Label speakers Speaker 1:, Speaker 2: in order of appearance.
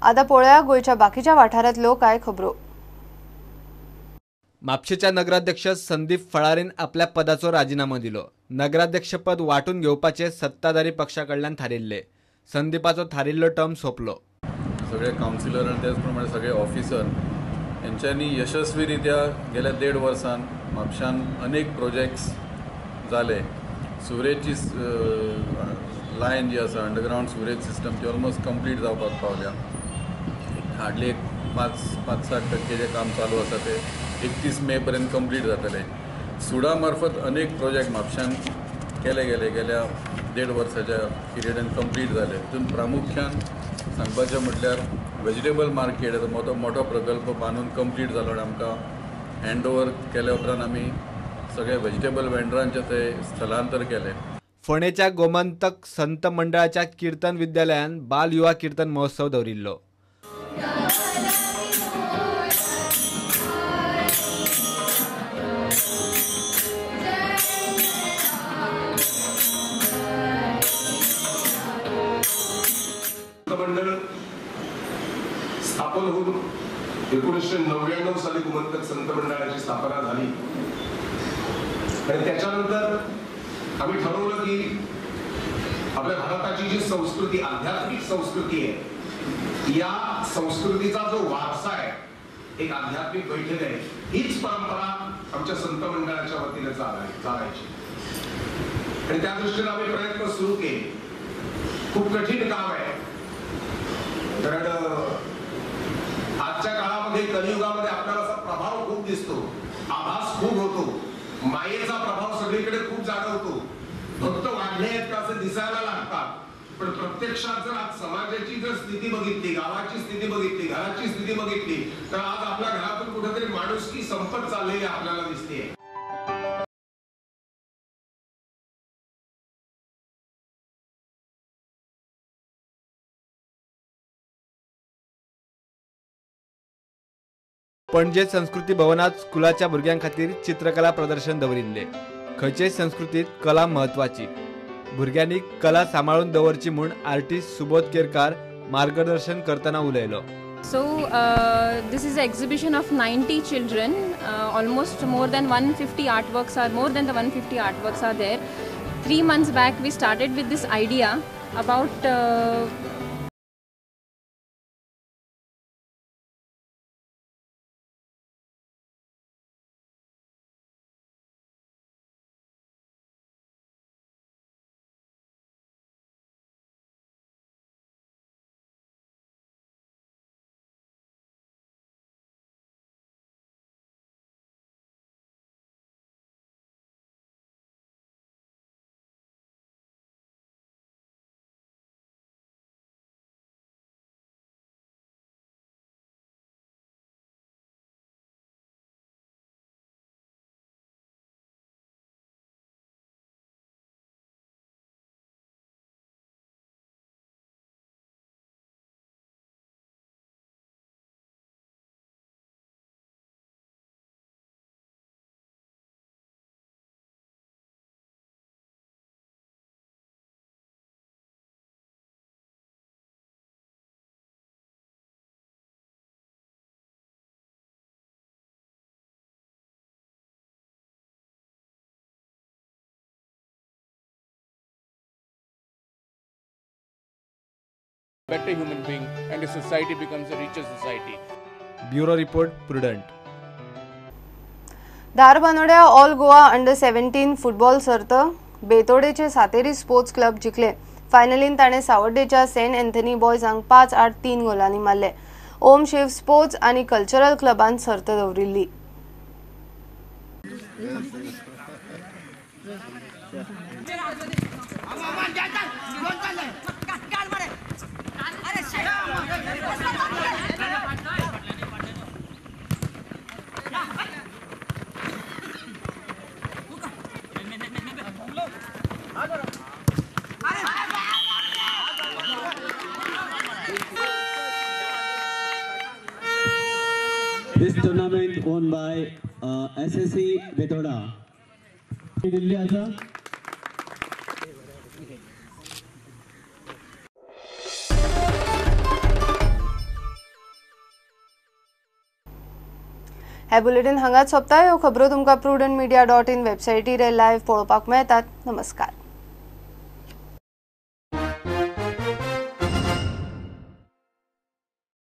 Speaker 1: आतां पळोवया गोंयच्या बाकीच्या वाठारांतल्यो कांय खबरो.
Speaker 2: म्हापशेच्या नगराध्यक्ष संदीप फळारीन आपल्या पदाचो राजीनामो दिलो. नगराध्यक्षपद वांटून घेवपाचे सत्ताधारी पक्षा कडल्यान थारिल्ले. संदीपाचो थारिल्लो टर्म सोंपलो.
Speaker 3: सगळे कावन्सिलर आनी त्याच प्रमाणे सगळे ऑफिसर यांच्यांनी यशस्वीरित्या गेल्या 1.5 वर्सान म्हापशान अनेक प्रोजेक्ट्स जाले. सुवरेजची लायन जी आसा अंडरग्रावंड सुवरेज सिस्टम ती ऑलमोस्ट कंप्लीट जावपाक पावल्या. हार्डली एक 5-7% जे काम चालू आसा ते 31 मे पर्यंत कंप्लीट जातले. सुडा मार्फत अनेक प्रोजेक्ट म्हापशान केले गेले, गेल्या 1.5 वर्साच्या पिरियडान कंप्लीट जाले. तितून प्रामुख्यान सांगपाचें म्हटल्यार वेजिटेबल मार्केट मोठो मोठो प्रकल्प बांदून कंप्लीट जालो आनी आमकां हँड ओवर केल्या उपरांत आमी सगळे वेजिटेबल वेंडरांचें थंय स्थलांतर केलें.
Speaker 2: फोंडेच्या गोमंतक संत मंडळाच्या कीर्तन विद्यालयान बाल युवा कीर्तन महोत्सव दवरिल्लो.
Speaker 4: मंडळ स्थापन होऊन 1999 साली गोमंतक संत मंडळाची स्थापना झाली आणि त्याच्यानंतर आम्ही ठरवलं की आपल्या भारताची जी संस्कृती, आध्यात्मिक संस्कृती आहे, या संस्कृतीचा जो वारसा आहे, एक आध्यात्मिक बैठक आहे, हीच परंपरा आमच्या संत मंडळाच्या वतीने चालायची आणि त्या दृष्टीने आम्ही प्रयत्न सुरू केले. खूप कठीण काम आहे, कारण आजच्या काळामध्ये कलियुगामध्ये आपल्याला असा प्रभाव खूप दिसतो, आभास खूप होतो, मायेचा प्रभाव सगळीकडे खूप जाणवतो. भक्त वाढले आहेत का असं दिसायला लागतात, पण प्रत्यक्षात जर आज समाजाची जर स्थिती बघितली, गावाची स्थिती बघितली, घराची स्थिती बघितली तर आज आपल्या घरातून कुठेतरी माणुसकी संपत चाललेली आपल्याला दिसते.
Speaker 2: पणजे संस्कृती भवनात स्कुलाच्या भुरग्यां खातीर चित्रकला प्रदर्शन दवरिल्ले. खंयचेय संस्कृतीत कला म्हत्वाची. भुरग्यांनी कला सांबाळून दवरची म्हूण आर्टिस्ट सुबोध केरकार मार्गदर्शन करतना उलयलो.
Speaker 5: So this is an exhibition of 90 children. Almost more than 150 artworks are, more than the 150 artworks are there. 3 months back we started with this idea about
Speaker 6: better human being and a society becomes a richer society.
Speaker 2: Bureau Report, Prudent.
Speaker 1: धारबानोड्या all Goa under 17 football सर्त बेतोडेचे Sateri sports club जिखले. फायनलीन ताणें सावर्डेच्या Saint Anthony बॉयजांक 5-8-3 गोलांनी मारले. Om Shiv sports आनी cultural क्लबान सर्त दवरिल्ली.
Speaker 7: This tournament won by SSC Betoda. Delhi आसा.
Speaker 1: हे bulletin हांगाच सोंपता. ह्यो खबरो तुमकां prudentmedia.in वेबसायटीर लायव्ह पळोवपाक मेळटात. नमस्कार.